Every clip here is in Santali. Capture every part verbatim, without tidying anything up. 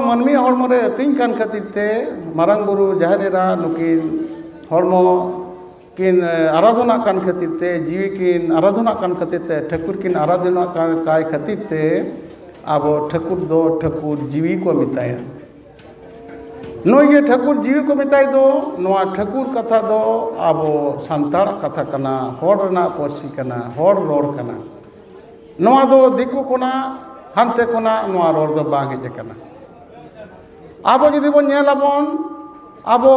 ᱢᱟᱹᱱᱢᱤ ᱦᱚᱲᱢᱚ ᱨᱮ ᱟᱹᱛᱤᱧ ᱠᱟᱱ ᱠᱷᱟᱹᱛᱤᱨ ᱛᱮ ᱢᱟᱨᱟᱝ ᱵᱩᱨᱩ, ᱡᱟᱦᱮᱨ ᱮᱨᱟ ᱱᱩᱠᱤᱱ ᱦᱚᱲᱢᱚ ᱠᱤᱱ ᱟᱨᱟᱫᱷᱚᱱᱟᱜ ᱠᱟᱱ ᱠᱷᱟᱹᱛᱤᱨ ᱛᱮ, ᱡᱤᱣᱤ ᱠᱤᱱ ᱟᱨᱟᱫᱷᱚᱱᱟᱜ ᱠᱟᱱ ᱠᱷᱟᱹᱛᱤᱨ ᱛᱮ, ᱴᱷᱟᱹᱠᱩᱨ ᱠᱤᱱ ᱟᱨᱟᱫᱷᱚᱱᱟᱜ ᱠᱟᱱ ᱠᱟᱭ ᱠᱷᱟᱹᱛᱤᱨ ᱛᱮ ᱟᱵᱚ ᱴᱷᱟᱹᱠᱩᱨ ᱫᱚ ᱴᱷᱟᱹᱠᱩᱨ ᱡᱤᱣᱤ ᱠᱚ ᱢᱮᱛᱟᱭᱟ᱾ ᱱᱩᱭ ᱜᱮ ᱴᱷᱟᱹᱠᱩᱨ ᱡᱤᱣᱤ ᱠᱚ ᱢᱮᱛᱟᱭ ᱫᱚ᱾ ᱱᱚᱣᱟ ᱴᱷᱟᱹᱠᱩᱨ ᱠᱟᱛᱷᱟ ᱫᱚ ᱟᱵᱚ ᱥᱟᱱᱛᱟᱲ ᱠᱟᱛᱷᱟ ᱠᱟᱱᱟ, ᱦᱚᱲ ᱨᱮᱱᱟᱜ ᱯᱟᱹᱨᱥᱤ ᱠᱟᱱᱟ, ᱦᱚᱲ ᱨᱚᱲ ᱠᱟᱱᱟ᱾ ᱱᱚᱣᱟ ᱫᱚ ᱫᱤᱠᱩ ᱠᱷᱚᱱᱟᱜ, ᱦᱟᱱᱛᱮ ᱠᱷᱚᱱᱟᱜ ᱱᱚᱣᱟ ᱨᱚᱲ ᱫᱚ ᱵᱟᱝ ᱦᱮᱡ ᱟᱠᱟᱱᱟ᱾ ᱟᱵᱚ ᱡᱩᱫᱤ ᱵᱚᱱ ᱧᱮᱞ ᱟᱵᱚᱱ, ᱟᱵᱚ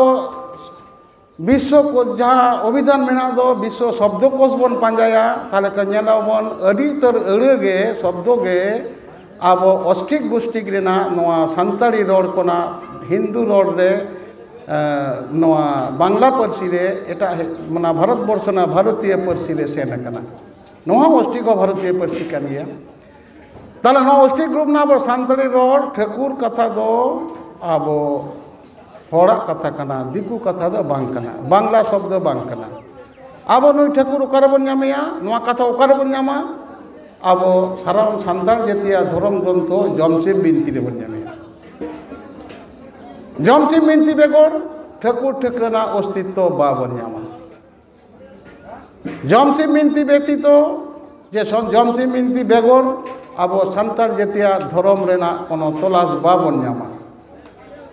ᱵᱤᱥᱥᱚ ᱠᱳ-, ᱡᱟᱦᱟᱸ ᱚᱵᱷᱤᱫᱷᱟᱱ ᱢᱮᱱᱟᱜ ᱫᱚ, ᱵᱤᱥᱥᱚ ᱥᱚᱵᱫᱚ ᱠᱳᱥ ᱵᱚᱱ ᱯᱟᱸᱡᱟᱭᱟ, ᱛᱟᱦᱚᱞᱮ ᱠᱷᱟᱱ ᱧᱮᱞ ᱟᱵᱚᱱ ᱟᱹᱰᱤ ᱩᱛᱟᱹᱨ ᱟᱹᱲᱟᱹ ᱜᱮ, ᱥᱚᱵᱫᱚ ᱜᱮ ᱟᱵᱚ ᱚᱥᱴᱤᱠ ᱜᱩᱥᱴᱤᱠ ᱨᱮᱱᱟᱜ ᱱᱚᱣᱟ ᱥᱟᱱᱛᱟᱲᱤ ᱨᱚᱲ ᱠᱷᱚᱱᱟᱜ ᱦᱤᱱᱫᱩ ᱨᱚᱲ ᱨᱮ, ᱮ, ᱱᱚᱣᱟ ᱵᱟᱝᱞᱟ ᱯᱟᱹᱨᱥᱤ ᱨᱮ, ᱮᱴᱟᱜ ᱦᱮ-, ᱢᱟᱱᱮ ᱵᱷᱟᱨᱚᱛ ᱵᱚᱨᱥᱚ ᱨᱮᱱᱟᱜ ᱵᱷᱟᱨᱚᱛᱤᱭᱚ ᱯᱟᱹᱨᱥᱤ ᱨᱮ ᱥᱮᱱ ᱟᱠᱟᱱᱟ᱾ ᱱᱚᱣᱟ ᱚᱥᱴᱤᱠ ᱦᱚᱸ ᱵᱷᱟᱨᱚᱛᱤᱭᱚ ᱯᱟᱹᱨᱥᱤ ᱠᱟᱱ ᱜᱮᱭᱟ᱾ ᱛᱟᱦᱚᱞᱮ ᱱᱚᱣᱟ ᱚᱥᱴᱤᱠ ᱜᱨᱩᱯ ᱨᱮᱱᱟᱜ ᱟᱵᱚ ᱥᱟᱱᱛᱟᱲᱤ ᱨᱚᱲ ᱴᱷᱟᱹᱠᱩᱨ ᱠᱟᱛᱷᱟ ᱫᱚ ᱟᱵᱚ ᱦᱚᱲᱟᱜ ᱠᱟᱛᱷᱟ ᱠᱟᱱᱟ, ᱫᱤᱠᱩ ᱠᱟᱛᱷᱟ ᱫᱚ ᱵᱟᱝ ᱠᱟᱱᱟ, ᱵᱟᱝᱞᱟ ᱥᱚᱵᱫᱚ ᱵᱟᱝ ᱠᱟᱱᱟ᱾ ᱟᱵᱚ ᱱᱩᱭ ᱴᱷᱟᱹᱠᱩᱨ ᱚᱠᱟ ᱨᱮᱵᱚᱱ ᱧᱟᱢᱮᱭᱟ? ᱱᱚᱣᱟ ᱠᱟᱛᱷᱟ ᱚᱠᱟ ᱨᱮᱵᱚᱱ ᱧᱟᱢᱟ? ᱟᱵᱚ ᱥᱟᱱᱟᱢ ᱥᱟᱱᱛᱟᱲ ᱡᱟᱹᱛᱤᱭᱟᱜ ᱫᱷᱚᱨᱚᱢ ᱜᱨᱚᱱᱛᱷᱚ ᱡᱚᱢᱥᱤᱢ ᱵᱤᱱᱛᱤ ᱨᱮᱵᱚᱱ ᱧᱟᱢᱮᱭᱟ᱾ ᱡᱚᱢᱥᱤᱢ ᱵᱤᱱᱛᱤ ᱵᱮᱜᱚᱨ ᱴᱷᱟᱹᱠᱩᱨ ᱴᱷᱟᱹᱠᱨᱟᱹᱱᱟᱜ ᱚᱥᱛᱤᱛᱛᱚ ᱵᱟᱵᱚᱱ ᱧᱟᱢᱟ᱾ ᱡᱚᱢᱥᱤᱢ ᱵᱤᱱᱛᱤ ᱵᱮᱛᱤᱛᱚ, ᱡᱮ ᱥᱚ-, ᱡᱚᱢᱥᱤᱢ ᱵᱤᱱᱛᱤ ᱵᱮᱜᱚᱨ ᱟᱵᱚ ᱥᱟᱱᱛᱟᱲ ᱡᱟᱹᱛᱤᱭᱟᱜ ᱫᱷᱚᱨᱚᱢ ᱨᱮᱱᱟᱜ ᱠᱳᱱᱳ ᱛᱚᱞᱟᱥ ᱵᱟᱵᱚᱱ ᱧᱟᱢᱟ᱾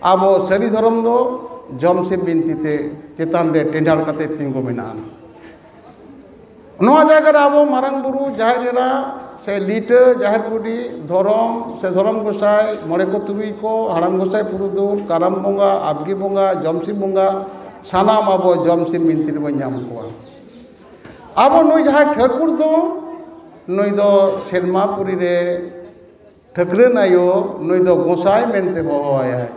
ᱟᱵᱚ ᱥᱟᱹᱨᱤ ᱫᱷᱚᱨᱚᱢ ᱫᱚ ᱡᱚᱢᱥᱤᱢ ᱵᱤᱱᱛᱤ ᱛᱮ ᱪᱮᱛᱟᱱ ᱨᱮ ᱴᱮᱸᱰᱟᱨ ᱠᱟᱛᱮ ᱛᱤᱸᱜᱩ ᱢᱮᱱᱟᱜᱼᱟ᱾ ᱱᱚᱣᱟ ᱡᱟᱭᱜᱟ ᱨᱮ ᱟᱵᱚ ᱢᱟᱨᱟᱝ ᱵᱩᱨᱩ, ᱡᱟᱦᱮᱨ ᱮᱨᱟ, ᱥᱮ ᱞᱤᱴᱟᱹ, ᱡᱟᱦᱮᱨ ᱵᱩᱰᱷᱤ, ᱫᱷᱚᱨᱚᱢ ᱥᱮ ᱫᱷᱚᱨᱚᱢ ᱜᱚᱸᱥᱟᱭ, ᱢᱚᱬᱮ ᱠᱚ ᱛᱩᱨᱩᱭ ᱠᱚ, ᱦᱟᱲᱟᱢ ᱜᱚᱸᱥᱟᱭ ᱯᱩᱨᱩᱫᱷᱩᱞ, ᱠᱟᱨᱟᱢ ᱵᱚᱸᱜᱟ, ᱟᱵᱜᱤ ᱵᱚᱸᱜᱟ, ᱡᱚᱢᱥᱤᱢ ᱵᱚᱸᱜᱟ, ᱥᱟᱱᱟᱢ ᱟᱵᱚ ᱡᱚᱢᱥᱤᱢ ᱵᱤᱱᱛᱤ ᱨᱮᱵᱚᱱ ᱧᱟᱢ ᱠᱚᱣᱟ᱾ ᱟᱵᱚ ᱱᱩᱭ ᱡᱟᱦᱟᱸᱭ ᱴᱷᱟᱹᱠᱩᱨ ᱫᱚ, ᱱᱩᱭ ᱫᱚ ᱥᱮᱨᱢᱟᱯᱩᱨᱤ ᱨᱮ ᱴᱷᱟᱹᱠᱨᱟᱹᱱ ᱟᱭᱳ, ᱱᱩᱭ ᱫᱚ ᱜᱚᱸᱥᱟᱭ ᱢᱮᱱᱛᱮ ᱦᱚᱦᱚᱣᱟᱭᱟᱭ᱾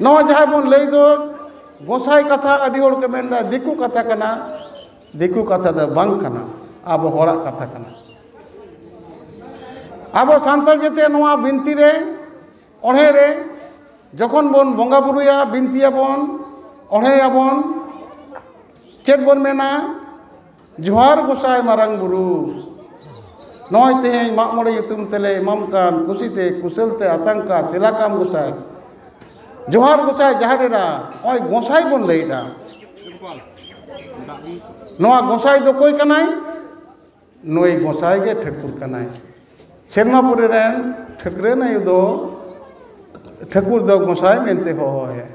ᱱᱚᱣᱟ ᱡᱟᱦᱟᱸ ᱵᱚᱱ ᱞᱟᱹᱭ ᱫᱚ ᱜᱚᱸᱥᱟᱭ ᱠᱟᱛᱷᱟ, ᱟᱹᱰᱤ ᱦᱚᱲ ᱠᱚ ᱢᱮᱱᱫᱟ ᱫᱤᱠᱩ ᱠᱟᱛᱷᱟ ᱠᱟᱱᱟ᱾ ᱫᱤᱠᱩ ᱠᱟᱛᱷᱟ ᱫᱚ ᱵᱟᱝ ᱠᱟᱱᱟ, ᱟᱵᱚ ᱦᱚᱲᱟᱜ ᱠᱟᱛᱷᱟ ᱠᱟᱱᱟ᱾ ᱟᱵᱚ ᱥᱟᱱᱛᱟᱲ ᱡᱟᱹᱛᱤᱭᱟᱜ ᱱᱚᱣᱟ ᱵᱤᱱᱛᱤ ᱨᱮ, ᱚᱬᱦᱮ ᱨᱮ ᱡᱚᱠᱷᱚᱱ ᱵᱚᱱ ᱵᱚᱸᱜᱟ ᱵᱩᱨᱩᱭᱟ, ᱵᱤᱱᱛᱤᱭᱟᱵᱚᱱ, ᱚᱬᱦᱮᱭᱟᱵᱚᱱ, ᱪᱮᱫ ᱵᱚᱱ ᱢᱮᱱᱟ? ᱡᱚᱦᱟᱨ ᱜᱚᱸᱥᱟᱭ ᱢᱟᱨᱟᱝ ᱵᱩᱨᱩ, ᱱᱚᱜᱼᱚᱭ ᱛᱮᱦᱮᱧ ᱢᱟᱜ ᱢᱚᱬᱮ ᱧᱩᱛᱩᱢ ᱛᱮᱞᱮ ᱮᱢᱟᱢ ᱠᱟᱱ, ᱠᱩᱥᱤᱛᱮ ᱠᱩᱥᱟᱹᱞ ᱛᱮ ᱟᱛᱟᱝ ᱠᱟ ᱛᱮᱞᱟ ᱠᱟᱢ ᱜᱚᱸᱥᱟᱭ, ᱡᱚᱦᱟᱨ ᱜᱚᱸᱥᱟᱭ ᱡᱟᱦᱮᱨ ᱮᱨᱟ, ᱱᱚᱜᱼᱚᱭ ᱜᱚᱸᱥᱟᱭ ᱵᱚᱱ ᱞᱟᱹᱭᱮᱫᱼᱟ᱾ ᱱᱚᱣᱟ ᱜᱚᱸᱥᱟᱭ ᱫᱚ ᱚᱠᱚᱭ ᱠᱟᱱᱟᱭ? ᱱᱩᱭ ᱜᱚᱸᱥᱟᱭ ᱜᱮ ᱴᱷᱟᱹᱠᱩᱨ ᱠᱟᱱᱟᱭ᱾ ᱥᱮᱨᱢᱟᱯᱩᱨᱤ ᱨᱮᱱ ᱴᱷᱟᱹᱠᱨᱟᱹᱱ ᱟᱭᱳ ᱫᱚ ᱴᱷᱟᱹᱠᱩᱨ ᱫᱚ ᱜᱚᱸᱥᱟᱭ ᱢᱮᱱᱛᱮ ᱦᱚᱦᱚᱭᱟ᱾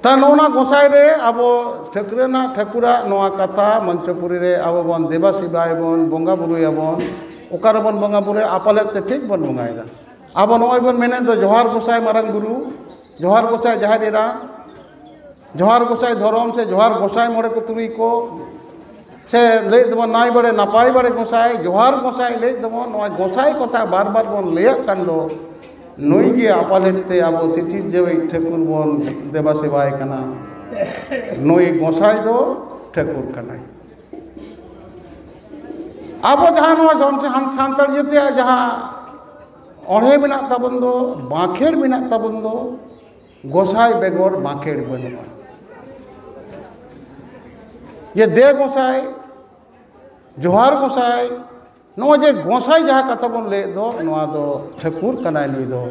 ᱛᱟ ᱱᱚᱜᱼᱚ ᱱᱟ ᱜᱚᱸᱥᱟᱭ ᱨᱮ ᱟᱵᱚ ᱴᱷᱟᱹᱠᱨᱟᱹᱱᱟᱜ ᱴᱷᱟᱹᱠᱩᱨᱟᱜ ᱱᱚᱣᱟ ᱠᱟᱛᱷᱟ ᱢᱚᱧᱪᱚᱯᱩᱨᱤ ᱨᱮ ᱟᱵᱚ ᱵᱚᱱ ᱫᱮᱵᱟ ᱥᱮᱵᱟᱭ ᱵᱚᱱ, ᱵᱚᱸᱜᱟ ᱵᱩᱨᱩᱭᱟᱵᱚᱱ, ᱚᱠᱟ ᱨᱮᱵᱚᱱ ᱵᱚᱸᱜᱟ ᱵᱩᱨᱩᱭᱟ, ᱟᱯᱟᱞᱮᱫ ᱛᱮ ᱴᱷᱤᱠ ᱵᱚᱱ ᱵᱚᱸᱜᱟᱭᱮᱫᱟ᱾ ᱟᱵᱚ ᱱᱚᱜᱼᱚᱭ ᱵᱚᱱ ᱢᱮᱱᱮᱫ ᱫᱚ ᱡᱚᱦᱟᱨ ᱜᱚᱸᱥᱟᱭ ᱢᱟᱨᱟᱝ ᱵᱩᱨᱩ, ᱡᱚᱦᱟᱨ ᱜᱚᱸᱥᱟᱭ ᱡᱟᱦᱮᱨ ᱮᱨᱟ, ᱡᱚᱦᱟᱨ ᱜᱚᱸᱥᱟᱭ ᱫᱷᱚᱨᱚᱢ ᱥᱮ ᱡᱚᱦᱟᱨ ᱜᱚᱸᱥᱟᱭ ᱢᱚᱬᱮ ᱠᱚ ᱛᱩᱨᱩᱭ ᱠᱚ, ᱥᱮ ᱞᱟᱹᱭᱮᱫ ᱫᱚᱵᱚᱱ ᱱᱟᱭ ᱵᱟᱲᱮ ᱱᱟᱯᱟᱭ ᱵᱟᱲᱮ ᱜᱚᱸᱥᱟᱭ, ᱡᱚᱦᱟᱨ ᱜᱚᱸᱥᱟᱭ ᱞᱟᱹᱭᱮᱫ ᱫᱚᱵᱚᱱ, ᱱᱚᱣᱟ ᱜᱚᱸᱥᱟᱭ ᱠᱟᱛᱷᱟ ᱵᱟᱨ ᱵᱟᱨ ᱵᱚᱱ ᱞᱟᱹᱭᱟᱜ ᱠᱟᱱ ᱫᱚ, ᱱᱩᱭ ᱜᱮ ᱟᱯᱟᱞᱮᱫ ᱛᱮ ᱟᱵᱚ ᱥᱤᱥᱤᱨ ᱡᱟᱹᱣᱤᱡ ᱴᱷᱟᱹᱠᱩᱨ ᱵᱚᱱ ᱫᱮᱵᱟ ᱥᱮᱵᱟᱭ ᱠᱟᱱᱟ᱾ ᱱᱩᱭ ᱜᱚᱸᱥᱟᱭ ᱫᱚ ᱴᱷᱟᱹᱠᱩᱨ ᱠᱟᱱᱟᱭ᱾ ᱟᱵᱚ ᱡᱟᱦᱟᱸ ᱱᱚᱣᱟ ᱡᱚᱱ-, ᱥᱟᱱᱛᱟᱲ ᱡᱟᱹᱛᱤᱭᱟᱜ ᱡᱟᱦᱟᱸ ᱚᱬᱦᱮ ᱢᱮᱱᱟᱜ ᱛᱟᱵᱚᱱ ᱫᱚ, ᱵᱟᱸᱠᱷᱮᱲ ᱢᱮᱱᱟᱜ ᱛᱟᱵᱚᱱ ᱫᱚ, ᱜᱚᱸᱥᱟᱭ ᱵᱮᱜᱚᱨ ᱵᱟᱸᱠᱷᱮᱲ ᱵᱟᱹᱱᱩᱜᱼᱟ᱾ ᱡᱮ ᱫᱮ ᱜᱚᱸᱥᱟᱭ, ᱡᱚᱦᱟᱨ ᱜᱚᱸᱥᱟᱭ, ᱱᱚᱜᱼᱚᱭ ᱡᱮ ᱜᱚᱸᱥᱟᱭ ᱡᱟᱦᱟᱸ ᱠᱟᱛᱷᱟ ᱵᱚᱱ ᱞᱟᱹᱭᱮᱫ ᱫᱚ, ᱱᱚᱣᱟ ᱫᱚ ᱴᱷᱟᱹᱠᱩᱨ ᱠᱟᱱᱟᱭ ᱱᱩᱭ ᱫᱚ᱾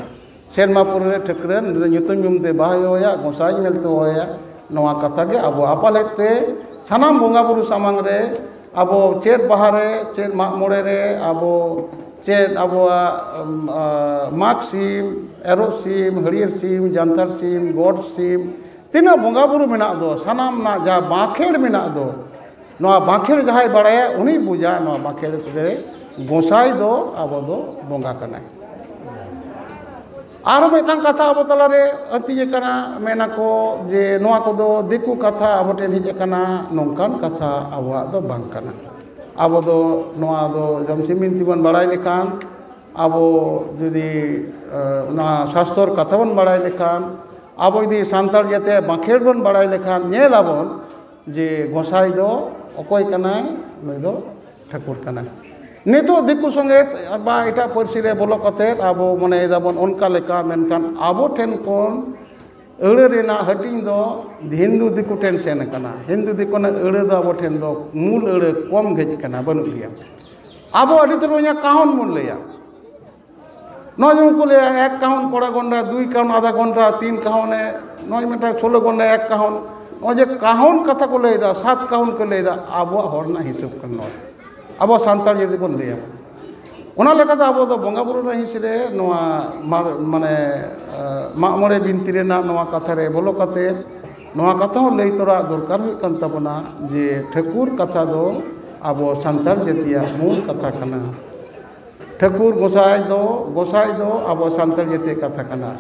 ᱥᱮᱨᱢᱟ ᱯᱩᱨᱤ ᱨᱮ ᱴᱷᱟᱹᱠᱨᱟᱹᱱ, ᱱᱩᱭ ᱫᱚ ᱧᱩᱛᱩᱢ ᱧᱩᱢ ᱛᱮ ᱵᱟᱦᱟᱭ ᱦᱚᱦᱚᱭᱟ, ᱜᱚᱸᱥᱟᱭ ᱢᱮᱱᱛᱮ ᱦᱚᱦᱚᱭᱟ᱾ ᱱᱚᱣᱟ ᱠᱟᱛᱷᱟ ᱜᱮ ᱟᱵᱚ ᱟᱯᱟᱞᱮᱫ ᱛᱮ ᱥᱟᱱᱟᱢ ᱵᱚᱸᱜᱟ ᱵᱩᱨᱩ ᱥᱟᱢᱟᱝ ᱨᱮ ᱟᱵᱚ ᱪᱮᱫ ᱵᱟᱦᱟ ᱨᱮ, ᱪᱮᱫ ᱢᱟᱜ ᱢᱚᱬᱮ ᱨᱮ, ᱟᱵᱚ ᱪᱮᱫ ᱟᱵᱚᱣᱟᱜ, ᱩᱢ, ᱟ, ᱢᱟᱜᱽ ᱥᱤᱢ, ᱮᱨᱚᱜ ᱥᱤᱢ, ᱦᱟᱹᱲᱭᱟᱹᱨ ᱥᱤᱢ, ᱡᱟᱱᱛᱷᱟᱲ ᱥᱤᱢ, ᱜᱚᱴ ᱥᱤᱢ, ᱛᱤᱱᱟᱹᱜ ᱵᱚᱸᱜᱟ ᱵᱩᱨᱩ ᱢᱮᱱᱟᱜ ᱫᱚ, ᱥᱟᱱᱟᱢ ᱨᱮᱱᱟᱜ ᱡᱟᱦᱟᱸ ᱵᱟᱸᱠᱷᱮᱲ ᱢᱮᱱᱟᱜ ᱫᱚ, ᱱᱚᱣᱟ ᱵᱟᱸᱠᱷᱮᱲ ᱡᱟᱦᱟᱸᱭ ᱵᱟᱲᱟᱭᱟ ᱩᱱᱤᱭ ᱵᱩᱡᱟ ᱱᱚᱣᱟ ᱵᱟᱸᱠᱷᱮᱲ ᱨᱮ ᱜᱚᱸᱥᱟᱭ ᱫᱚ ᱟᱵᱚ ᱫᱚ ᱵᱚᱸᱜᱟ ᱠᱟᱱᱟᱭ᱾ ᱟᱨᱦᱚᱸ ᱢᱤᱫᱴᱟᱝ ᱠᱟᱛᱷᱟ ᱟᱵᱚ ᱛᱟᱞᱟᱨᱮ ᱟᱹᱛᱤᱧ ᱟᱠᱟᱱᱟ, ᱢᱮᱱᱟᱠᱚ ᱡᱮ ᱱᱚᱣᱟ ᱠᱚᱫᱚ ᱫᱤᱠᱩ ᱠᱟᱛᱷᱟ ᱟᱵᱚ ᱴᱷᱮᱱ ᱦᱮᱡ ᱟᱠᱟᱱᱟ, ᱱᱚᱝᱠᱟᱱ ᱠᱟᱛᱷᱟ ᱟᱵᱚᱣᱟᱜ ᱫᱚ ᱵᱟᱝ ᱠᱟᱱᱟ᱾ ᱟᱵᱚ ᱫᱚ ᱱᱚᱣᱟ ᱫᱚ ᱡᱚᱢᱥᱤᱢ ᱵᱤᱱᱛᱤ ᱵᱚᱱ ᱵᱟᱲᱟᱭ ᱞᱮᱠᱷᱟᱱ, ᱟᱵᱚ ᱡᱩᱫᱤ, ᱮ, ᱚᱱᱟ ᱥᱟᱥᱛᱚᱨ ᱠᱟᱛᱷᱟ ᱵᱚᱱ ᱵᱟᱲᱟᱭ ᱞᱮᱠᱷᱟᱱ, ᱟᱵᱚ ᱡᱩᱫᱤ ᱥᱟᱱᱛᱟᱲ ᱡᱟᱹᱛᱤᱭᱟᱜ ᱵᱟᱸᱠᱷᱮᱲ ᱵᱚᱱ ᱵᱟᱲᱟᱭ ᱞᱮᱠᱷᱟᱱ, ᱧᱮᱞ ᱟᱵᱚᱱ ᱡᱮ ᱜᱚᱸᱥᱟᱭ ᱫᱚ ᱚᱠᱚᱭ ᱠᱟᱱᱟᱭ, ᱱᱩᱭ ᱫᱚ ᱴᱷᱟᱹᱠᱩᱨ ᱠᱟᱱᱟᱭ᱾ ᱱᱤᱛᱚᱜ ᱫᱤᱠᱩ ᱥᱚᱸᱜᱮ ᱵᱟ ᱮᱴᱟᱜ ᱯᱟᱹᱨᱥᱤ ᱨᱮ ᱵᱚᱞᱚ ᱠᱟᱛᱮᱫ ᱟᱵᱚ ᱢᱚᱱᱮᱭ ᱫᱟᱵᱚᱱ ᱚᱱᱠᱟ ᱞᱮᱠᱟ, ᱢᱮᱱᱠᱷᱟᱱ ᱟᱵᱚ ᱴᱷᱮᱱ ᱠᱷᱚᱱ ᱟᱹᱲᱟᱹ ᱨᱮᱱᱟᱜ ᱦᱟᱹᱴᱤᱧ ᱫᱚ ᱦᱤᱱᱫᱩ ᱫᱤᱠᱩ ᱴᱷᱮᱱ ᱥᱮᱱ ᱟᱠᱟᱱᱟ᱾ ᱦᱤᱱᱫᱩ ᱫᱤᱠᱩ ᱨᱮᱱᱟᱜ ᱟᱹᱲᱟᱹ ᱫᱚ ᱟᱵᱚ ᱴᱷᱮᱱ ᱫᱚ ᱢᱩᱞ ᱟᱹᱲᱟᱹ ᱠᱚᱢ ᱦᱮᱡ ᱟᱠᱟᱱᱟ, ᱵᱟᱹᱱᱩᱜ ᱜᱮᱭᱟ᱾ ᱟᱵᱚ ᱟᱹᱰᱤ ᱛᱮᱫ ᱤᱧᱟᱹᱜ ᱠᱟᱦᱚᱱ ᱵᱚᱱ ᱞᱟᱹᱭᱟ᱾ ᱱᱚᱜᱼᱚᱭ ᱡᱮᱢᱚᱱ ᱠᱚ ᱞᱟᱹᱭᱟ, ᱮᱠ ᱠᱟᱦᱚᱱ ᱠᱚᱲᱟ ᱜᱚᱱᱰᱟ, ᱫᱩᱭ ᱠᱟᱦᱚᱱ ᱟᱫᱷᱟ ᱜᱷᱚᱱᱴᱟ, ᱛᱤᱱ ᱠᱟᱦᱚᱱᱮ, ᱱᱚᱜᱼᱚᱭ ᱢᱤᱫᱴᱟᱝ ᱥᱳᱞᱳ ᱜᱷᱚᱱᱴᱟ ᱮᱠ ᱠᱟᱦᱚᱱ᱾ ᱱᱚᱜᱼᱚᱭ ᱡᱮ ᱠᱟᱦᱚᱱ ᱠᱟᱛᱷᱟ ᱠᱚ ᱞᱟᱹᱭᱫᱟ, ᱥᱟᱛ ᱠᱟᱦᱚᱱ ᱠᱚ ᱞᱟᱹᱭᱫᱟ, ᱟᱵᱚᱣᱟᱜ ᱦᱚᱲ ᱨᱮᱱᱟᱜ ᱦᱤᱥᱟᱹᱵ ᱠᱟᱱᱟ ᱱᱚᱣᱟ᱾ ᱟᱵᱚ ᱥᱟᱱᱛᱟᱲ ᱡᱩᱫᱤ ᱵᱚᱱ ᱞᱟᱹᱭᱟ, ᱚᱱᱟ ᱞᱮᱠᱟᱛᱮ ᱟᱵᱚ ᱫᱚ ᱵᱚᱸᱜᱟ ᱵᱩᱨᱩ ᱨᱮᱱᱟᱜ ᱦᱤᱸᱥ ᱨᱮ ᱱᱚᱣᱟ ᱢᱟᱨ-, ᱢᱟᱱᱮ, ᱮ, ᱢᱟᱜ ᱢᱚᱬᱮ ᱵᱤᱱᱛᱤ ᱨᱮᱱᱟᱜ ᱱᱚᱣᱟ ᱠᱟᱛᱷᱟ ᱨᱮ ᱵᱚᱞᱚ ᱠᱟᱛᱮ ᱱᱚᱣᱟ ᱠᱟᱛᱷᱟ ᱦᱚᱸ ᱞᱟᱹᱭ ᱛᱚᱨᱟ ᱫᱚᱨᱠᱟᱨ ᱦᱩᱭᱩᱜ ᱠᱟᱱ ᱛᱟᱵᱚᱱᱟ ᱡᱮ ᱴᱷᱟᱹᱠᱩᱨ ᱠᱟᱛᱷᱟ ᱫᱚ ᱟᱵᱚ ᱥᱟᱱᱛᱟᱲ ᱡᱟᱹᱛᱤᱭᱟᱜ ᱢᱩᱞ ᱠᱟᱛᱷᱟ ᱠᱟᱱᱟ᱾ ᱴᱷᱟᱹᱠᱩᱨ ᱜᱚᱸᱥᱟᱭ ᱫᱚ, ᱜᱚᱸᱥᱟᱭ ᱫᱚ ᱟᱵᱚ ᱥᱟᱱᱛᱟᱲ ᱡᱟᱹᱛᱤᱭᱟᱜ ᱠᱟᱛᱷᱟ ᱠᱟᱱᱟ᱾